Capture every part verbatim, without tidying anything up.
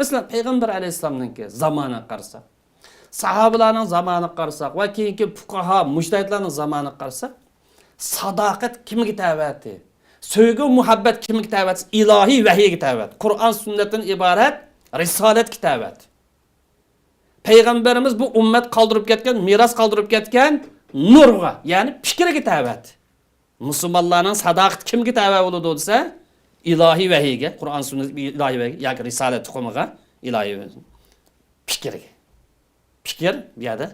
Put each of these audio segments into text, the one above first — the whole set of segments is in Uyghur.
مەسىلەن، پەيغەمبەر ئەلەيھىسسالامنىڭكى زامانىغا قارىساق، ساھابىلارنىڭ زامانىغا قارىساق ۋە كېيىنكى پۇقاھا، مۇجتەھىدلارنىڭ زامانىغا قارىساق، ساداقەت كىمگە تەۋەتى؟ سۆيگۈ، مۇھەببەت كىمگە تەۋەتى؟ ئىلاھىي ۋەھىيگە تەۋەتى. قۇرئان، سۈننەتتىن ئىبارەت رىسالەتكە تەۋەتى. پەيغەمبىرىمىز بۇ ئۈممەت قالدۇرۇپ كەتكەن، مىراس قالدۇرۇپ كەتكەن نۇرغا، يەنى پىكىرگە تەۋەتى. مۇسۇلمانلارنىڭ ساداقىتى كىمگە تەۋە بولىدۇ دېسە، ئىلاھىي ۋەھىيگە، قۇرئان، سۈننەت، ئىلاھىي ۋەھىي ياكى رىسالەت تۇخۇمىغا، ئىلاھىي ۋەھىي. پىكىرگە. پىكىر بۇ يەردە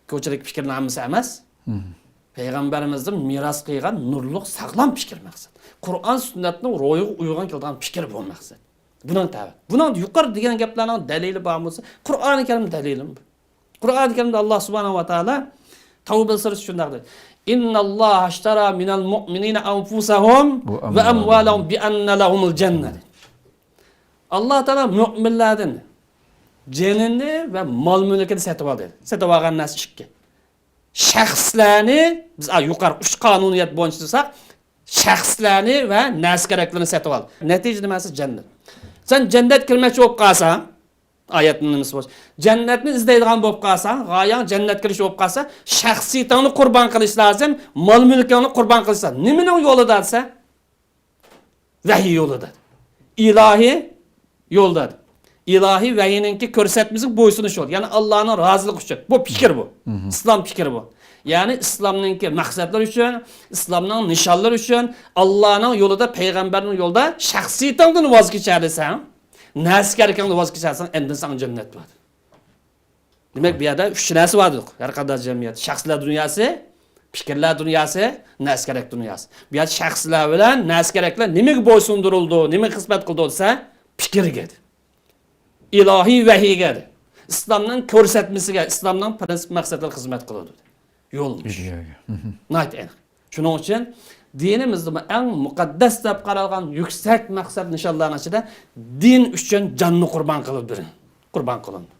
كوچىدىكى پىكىرنىڭ ھەممىسى ئەمەس. پەيغەمبىرىمىزدىن مىراس قىلغان نۇرلۇق ساغلام پىكىر مەقسەت. قۇرئان، سۈننەتنىڭ روھىغا ئۇيغۇن كېلىدىغان پىكىر بۇ مەقسەت. بۇنىڭ تەۋە. بۇنىڭ يۇقىرى دېگەن گەپلەرنىڭ دەلىلى بارمۇ دېسە، قۇرئانى كەرىم دەلىلىمۇ بار. قۇرئانى كەرىمدە ئاللا سۇبھانەھۇ ۋە تائالا تەۋبە سۈرىسى شۇنداق دەيدۇ، «إن الله اشترى من المؤمنين أنفسهم وأموالهم بأن لهم الجنة» دەيدۇ. ئاللا تائالا مۆمىنلەردىن جېنىنى ۋە مال مۈلكىنى سېتىۋالدى. سېتىۋالغان نەرسە ئىككى. شەخسلەرنى، بىز، ئا، يۇقىرى ئۈچ قانۇنىيەت بويىچە تۇرساق، شەخسلەرنى ۋە نەرسە كېرەكلىرىنى سېتىۋالدى. نەتىجە نېمىسى؟ جەننەت. سەن جەننەتكە كىرمەكچى بولۇپ قالساڭ، ئايەتنىڭ نېمىسى بولسا، جەننەتنى ئىزدەيدىغان بولۇپ قالساڭ، غايەڭ جەننەتكە كىرىش بولۇپ قالسا، شەخسىيىتىڭنى قۇربان قىلىش لازىم، مال مۈلكۈڭنى قۇربان قىلىش لازىم. نېمىنىڭ يولىدا دېسە، ۋەھىي يولىدا. ئىلاھىي يولدا. ئىلاھىي ۋەھىينىڭكى كۆرسەتمىسىگە بويسۇنۇش يولى. يەنى ئاللانىڭ رازىلىقى ئۈچۈن. بۇ پىكىر بۇ. ئىسلام پىكرى بۇ. يەنى ئىسلامنىڭكى مەقسەتلىرى ئۈچۈن، ئىسلامنىڭ نىشانلىرى ئۈچۈن، ئاللانىڭ يولىدا، پەيغەمبەرنىڭ يولىدا شەخسىيىتىڭدىن ۋاز كېچەلىسەڭ، نەرسە كېرىكىڭدىن ۋاز كېچەلىسەڭ، ئەمدى ساڭا جەننەت بار. دېمەك، بۇ يەردە ئۈچ نەرسە بار دېدۇق. ھەر قانداق جەمئىيەت، شەخسلەر دۇنياسى، پىكىرلەر دۇنياسى، نەرسە كېرەك دۇنياسى. بۇ يەردە شەخسلەر بىلەن نەرسە كېرەكلەر نېمىگە بويسۇندۇرۇلىدۇ، نېمىگە خىزمەت قىلىدۇ دېسە، پىكىرگە دېدى. ئىلاھىي ۋەھىيگە دېدى. ئىسلامنىڭ كۆرسەتمىسىگە، ئىسلامنىڭ پىرىنسىپ مەقسەتلىرىگە خىزمەت قىلىدۇ دېدى. يولمۇش. ئىدىيەگە. ناھايىتى ئېنىق. شۇنىڭ ئۈچۈن دىنىمىزدىمۇ ئەڭ مۇقەددەس دەپ قارالغان يۈكسەك مەقسەت نىشانلارنىڭ ئىچىدە دىن ئۈچۈن جاننى قۇربان قىلىپ بېرىڭ. قۇربان قىلىندى.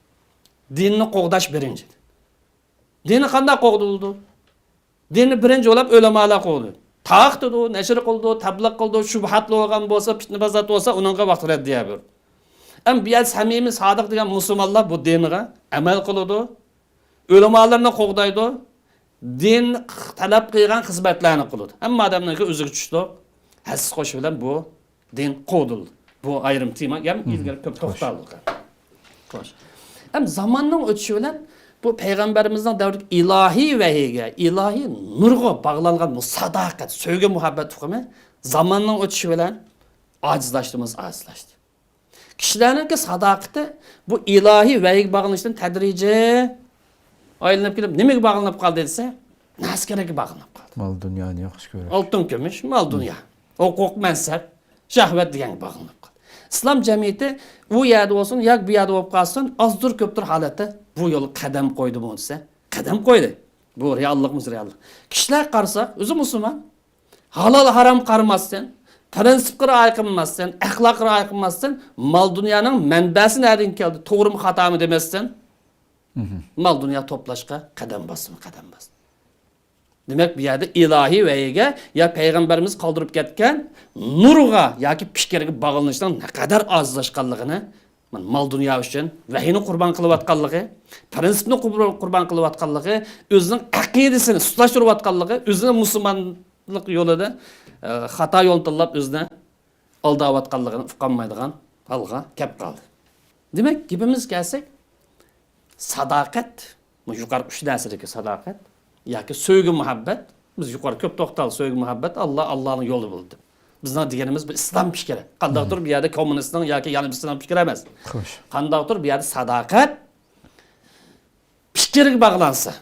دىننى قوغداش بىرىنچى. دىننى قانداق قوغدىلىدۇ؟ دىننى بىرىنچى بولۇپ ئۆلىمالار قوغدىدى. تارقىتىدۇ، نەشر قىلىدۇ، تەبلىغ قىلىدۇ، شۇبھاتلار بولغان بولسا، پىتنە-پاسات بولسا، ئۇنىڭغا ۋاقتى رەددىيە بېرىدۇ. ئەمما بۇ يەردە سەمىمىي، سادىق دېگەن مۇسۇلمانلار بۇ دىنغا ئەمەل قىلىدۇ. ئۆلىمالىرىنى قوغدايدۇ، دىن تەلەپ قىلغان خىزمەتلەرنى قىلىدۇ. ھەممە ئادەمنىڭكى ئۆزىگە چۈشلۈك ھەسسە قوشۇش بىلەن بۇ دىن قوغدىلىدۇ. بۇ ئايرىم تېما، يەنى ئىلگىرى كۆپ توختالدۇق. خوش. ئەمما زاماننىڭ ئۆتۈشى بىلەن بۇ پەيغەمبىرىمىزنىڭ دەۋرىدىكى ئىلاھىي ۋەھىيگە، ئىلاھىي نۇرغا باغلانغان بۇ ساداقەت، سۆيگۈ، مۇھەببەت ئۇقۇمى زاماننىڭ ئۆتۈشى بىلەن ئاجىزلاشتىمۇ ئاجىزلاشتى. كىشىلەرنىڭكى ساداقىتى بۇ ئىلاھىي ۋەھىيگە باغلىنىشتىن تەدرىجىي ئايلىنىپ كېلىپ، نېمىگە باغلىنىپ قالدى دېسە، نەرسە كېرەككە باغلىنىپ قالدى. مال دۇنيانى ياخشى كۆرۈش. ئالتۇن، كۈمۈش، مال دۇنيا، ھوقۇق، مەنسەپ، شەھۋەت دېگەنگە باغلىنىپ قالدى. ئىسلام جەمئىيىتى ئۇ يەردە بولسۇن ياكى بۇ يەردە بولۇپ قالسۇن، ئازدۇر كۆپتۇر ھالەتتە بۇ يولغا قەدەم قويدىمۇ دېسە، قەدەم قويدى. بۇ رېئاللىقىمىز، رېئاللىق. كىشىلەرگە قارىساق، ئۆزى مۇسۇلمان. ھالال ھارام قارىماستىن، پىرىنسىپقا رىئايە قىلماستىن، ئەخلاققا رىئايە قىلماستىن، مال دۇنيانىڭ مەنبەسى نەدىن كەلدى، توغرىمۇ خاتامۇ دېمەستىن، مال دۇنيا توپلاشقا قەدەم باستىمۇ، قەدەم باستى. دېمەك، بۇ يەردە ئىلاھىي ۋەھىيگە يا پەيغەمبىرىمىز قالدۇرۇپ كەتكەن نۇرغا ياكى پىكىرگە باغلىنىشنىڭ نەقەدەر ئازلاشقانلىقىنى، مال دۇنيا ئۈچۈن ۋەھىينى قۇربان قىلىۋاتقانلىقى، پىرىنسىپنى قۇر-، قۇربان قىلىۋاتقانلىقى، ئۆزىنىڭ ئەقىدىسىنى سۇسلاشتۇرۇۋاتقانلىقى، ئۆزىنى مۇسۇلمانلىق يولىدا، ئە، خاتا يولنى تاللاپ، ئۆزىنى ئالداۋاتقانلىقىنى ئۇقالمايدىغان ھالغا كەپ قالدى. دېمەك، گېپىمىزگە كەلسەك، ساداقەت، بۇ يۇقىرىقى ئۈچ نەرسىدىكى ساداقەت ياكى سۆيگۈ، مۇھەببەت، بىز يۇقىرى كۆپ توختالدۇق، سۆيگۈ، مۇھەببەت، ئاللا، ئاللانىڭ يولى بولدى. بىزنىڭ دېگىنىمىز بۇ ئىسلام پىكرى. قانداقتۇر بۇ يەردە كوممۇنىستنىڭ ياكى يەنە بىرسىنىڭ پىكرى ئەمەس. خوش. قانداقتۇر بۇ يەردە ساداقەت پىكىرگە باغلانسا،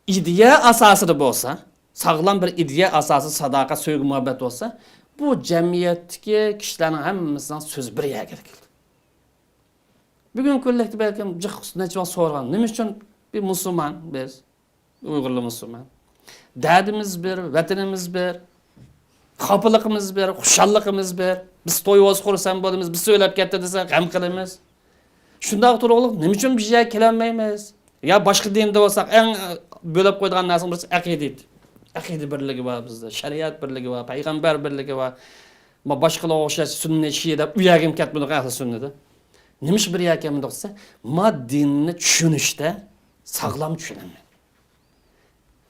ئىدىيە ئاساسىدا بولسا، ساغلام بىر ئىدىيە ئاساسى، ساداقەت، سۆيگۈ، مۇھەببەت بولسا، بۇ جەمئىيەتتىكى كىشىلەرنىڭ ھەممىسىنىڭ سۆزى بىر يەرگە كېلىدۇ. بۈگۈنكى كۈنلۈكتە بەلكىم جىق نەچچە ۋاقىت سورىغان، نېمە ئۈچۈن بىز مۇسۇلمان، بىز ئۇيغۇرلار مۇسۇلمان؟ دەردىمىز بىر، ۋەتىنىمىز بىر، خاپىلىقىمىز بىر، خۇشاللىقىمىز بىر. بىز توي بولسا خۇرسەن بولىمىز، بىز ئۆلۈپ كەتتى دېسە غەم قىلىمىز. شۇنداق تۇرۇقلۇق نېمە ئۈچۈن بىر يەرگە كېلەلمەيمىز؟ يا باشقا دىندا بولساق، ئەڭ بۆلۈپ قويىدىغان نەرسىنىڭ بىرسى ئەقىدە. ئەقىدە بىرلىكى بار بىزدە، شەرىئەت بىرلىكى بار، پەيغەمبەر بىرلىكى بار. ما باشقىلارغا ئوخشاش سۈننى، شىئە دەپ ئۇ يەرگىمۇ كەتمىدۇق ئەھلى سۈننىدە. نېمىشقا بىر يەرگە كەلمىدۇق دېسە، ما دىننى چۈشىنىشتە ساغلام چۈشىنەلمىدۇق.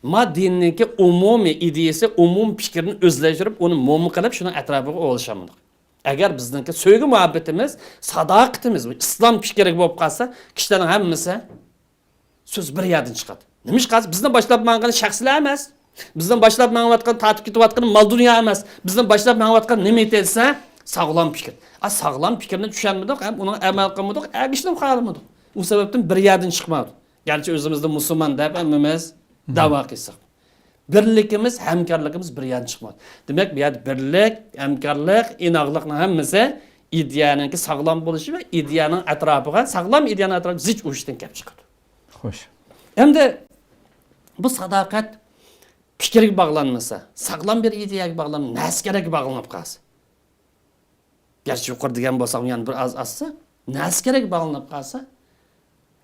ما دىننىڭكى ئومۇمىي ئىدىيىسى، ئومۇمىي پىكرىنى ئۆزلەشتۈرۈپ، ئۇنى موما قىلىپ، شۇنىڭ ئەتراپىغا ئولىشالمىدۇق. ئەگەر بىزنىڭكى سۆيگۈ مۇھەببىتىمىز، ساداقىتىمىز بۇ ئىسلام پىكرىگە بولۇپ قالسا، كىشىلەرنىڭ ھەممىسى سۆز بىر يەردىن چىقىدۇ. نېمىشقا؟ بىزنىڭ باشلاپ ماڭغان شەخسلەر ئەمەس. بىزنىڭ باشلاپ مېڭىۋاتقان، تارتىپ كېتىۋاتقان مال دۇنيا ئەمەس. بىزنىڭ باشلاپ مېڭىۋاتقان نېمە دېسە، ساغلام پىكىر. ئا، ساغلام پىكىرنى چۈشەنمىدۇق، ھەم ئۇنىڭ ئەمەل قىلمىدۇق، ئەگىشىنىمۇ خالىمىدۇق. ئۇ سەۋەبتىن بىر يەردىن چىقمىدۇق. گەرچە ئۆزىمىزنى مۇسۇلمان دەپ ھەممىمىز دەۋا قىلساق. بىرلىكىمىز، ھەمكارلىقىمىز بىر يەردىن چىقمىدى. دېمەك، بۇ يەردە بىرلىك، ھەمكارلىق، ئىناقلىقنىڭ ھەممىسى ئىدىيەنىڭكى ساغلام بولۇشى ۋە ئىدىيەنىڭ ئەتراپىغا، ساغلام ئىدىيەنىڭ ئەتراپىغا زىچ ئۇرۇشتىن كەپ چىقىدۇ. خوش. ئەمدى بۇ ساداقەت پىكىرگە باغلانمىسا، ساغلام بىر ئىدىيەگە باغلانمىسا، نەرسە كېرەككە باغلىنىپ قالسا. گەرچە يۇقىرى دېگەن بولساقمۇ، يەنە بىر ئاز ئاچسا، نەرسە كېرەككە باغلىنىپ قالسا،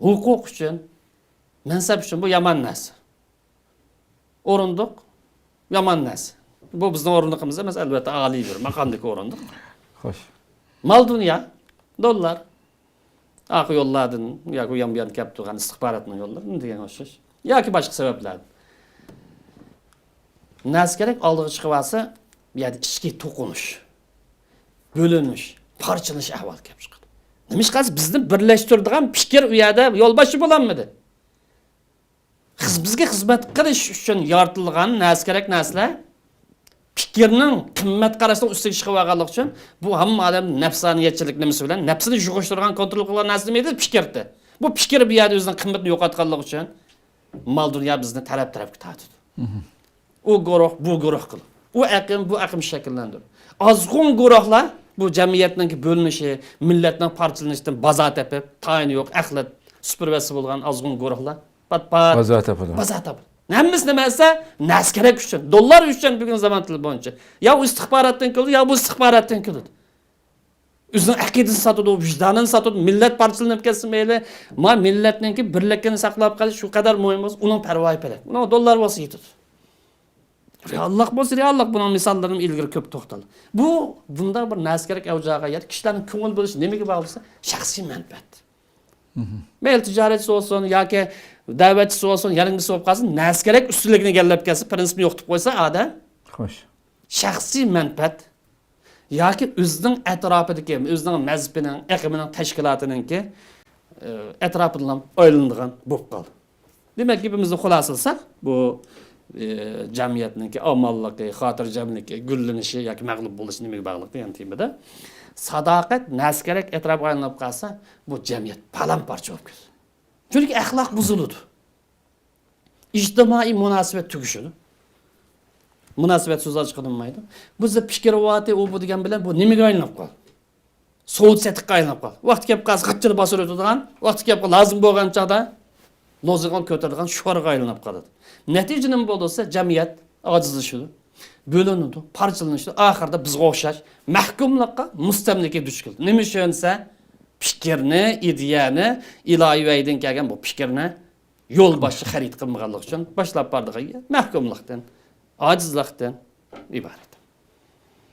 ھوقۇق ئۈچۈن، مەنسەپ ئۈچۈن بۇ يامان نەرسە. ئورۇندۇق يامان نەرسە. بۇ بىزنىڭ ئورۇندۇقىمىز ئەمەس، ئەلۋەتتە، ئالىي بىر ماقامدىكى ئورۇندۇق. خوش. مال دۇنيا، دوللار، ئارقا يوللاردىن ياكى ئۇيان بۇيان كەپ تۇرغان ئىستىخباراتنىڭ يوللىرى دېگەن ئوخشاش. ياكى باشقا سەۋەبلەردىن. نەرسە كېرەك ئالدىغا چىقىۋالسا، بۇ يەردە ئىچكى توقۇنۇش، بۆلۈنۈش، پارچىلىنىش ئەھۋالى كەپ چىقىدۇ. نېمىشقا دېسە، بىزنى بىرلەشتۈرىدىغان پىكىر ئۇ يەردە يولباشچى بولالمىدى. خىز-، بىزگە خىزمەت قىلىش ئۈچۈن يارىتىلغان نەرسە كېرەك نەرسىلەر پىكىرنىڭ قىممەت قاراشنىڭ ئۈستىگە چىقىپ ئالغانلىقى ئۈچۈن، بۇ ھەممە ئادەم نەپسانىيەتچىلىك نېمىسى بىلەن، نەپسىنى يۇغۇشتۇرغان، كونترول قىلغان نەرسە نېمە ئىدى؟ پىكىر ئىدى. بۇ پىكىر بۇ يەردە ئۆزىنىڭ قىممىتىنى يوقاتقانلىقى ئۈچۈن، مال دۇنيا بىزنى تەرەپ-تەرەپكە تارتىدۇ. ئۇ گۇرۇھ، بۇ گۇرۇھ قىلىپ، ئۇ ئېقىم، بۇ ئېقىم شەكىللەندۈرۈپ، ئازغۇن گۇرۇھلار بۇ جەمئىيەتنىڭكى بۆلۈنۈشى، مىللەتنىڭ پارچىلىنىشىدىن بازار تېپىپ، تايىنى يوق، ئەخلەت سۈپۈرۈۋەتسە بولغان ئازغۇن گۇرۇھلار پات-پات بازار تاپىدۇ. بازار تاپىدۇ. ھەممىسى نېمە دېسە، نەرسە كېرەك ئۈچۈن، دوللار ئۈچۈن بۈگۈن زامان تىلى بويىچە. يا ئۇ ئىستىخباراتتىن كېلىدۇ، يا بۇ ئىستىخباراتتىن كېلىدۇ. ئۆزىنىڭ ئەقىدىسىنى ساتىدۇ، ۋىجدانىنى ساتىدۇ، مىللەت پارچىلىنىپ كەتسە مەيلى، ما مىللەتنىڭكى بىرلىكىنى ساقلاپ قېلىش شۇ قەدەر مۇھىم بولسا، ئۇنىڭ پەرۋايى پەلەك. ئۇنىڭغا دوللار بولسا يېتىدۇ. رېئاللىق بولسا رېئاللىق، بۇنىڭ مىساللىرىنى ئىلگىرى كۆپ توختالدى. بۇ، بۇنداق بىر نەرسە كېرەك ئەۋج ئالغان يەردە كىشىلەرنىڭ كۆڭۈل بۆلۈشى نېمىگە باغلىسا، شەخسىي مەنپەئەت. مەيلى تىجارەتچىسى بولسۇن ياكى دەۋەتچىسى بولسۇن، يەنە نېمىسى بولۇپ قالسۇن، نەرسە كېرەك ئۈستۈنلۈكىنى ئىگىلەپ كەلسە، پىرىنسىپنى يوقىتىپ قويسا ئادەم، خوش، شەخسىي مەنپەئەت ياكى ئۆزىنىڭ ئەتراپىدىكى، ئۆزىنىڭ مەزھىپىنىڭ، ئېقىمىنىڭ، تەشكىلاتىنىڭكى، ئە، ئەتراپىدىلا ئايلىنىدىغان بولۇپ قالدى. دېمەك، گېپىمىزنى خۇلاسىلىساق، بۇ، ئە، جەمئىيەتنىڭكى ئامانلىقى، خاتىرجەملىكى، گۈللىنىشى ياكى مەغلۇپ بولۇشى نېمىگە باغلىق دېگەن تېمىدا، ساداقەت، نەرسە كېرەك ئەتراپىغا ئايلىنىپ قالسا، بۇ جەمئىيەت پالان-پارچە بولۇپ كېتىدۇ. چۈنكى ئەخلاق بۇزۇلىدۇ. ئىجتىمائىي مۇناسىۋەت تۈگىشىدۇ. مۇناسىۋەت سۆزى ئاچىقىدىنمايدۇ. بىز پىكىر ۋاتى ئۇ بۇ دېگەن بىلەن بۇ نېمىگە ئايلىنىپ قالدى؟ سودا سېتىققا ئايلىنىپ قالدى. ۋاقتى كەپ قالسا قاچىنى باستۇرۇپ ئۆتىدىغان، ۋاقتى كەپ قالسا لازىم بولغان چاغدا لوزۇنغا كۆتۈرىدىغان شوئارغا ئايلىنىپ قالىدۇ. نەتىجە نېمە بولىدۇ دېسە، جەمئىيەت ئاجىزلىشىدۇ، بۆلۈنىدۇ، پارچىلىنىشىدۇ. ئاخىرىدا بىزگە ئوخشاش مەھكۇملۇققا، مۇستەملىكىگە دۇچ كېلىدۇ. نېمە ئۈچۈن دېسە، پىكىرنى، ئىدىيەنى، ئىلاھىي ۋەھىيدىن كەلگەن بۇ پىكىرنى يولباشچى خەرىت قىلمىغانلىقى ئۈچۈن باشلاپ بارىدىغان يەر مەھكۇملۇقتىن، ئاجىزلىقتىن ئىبارەت.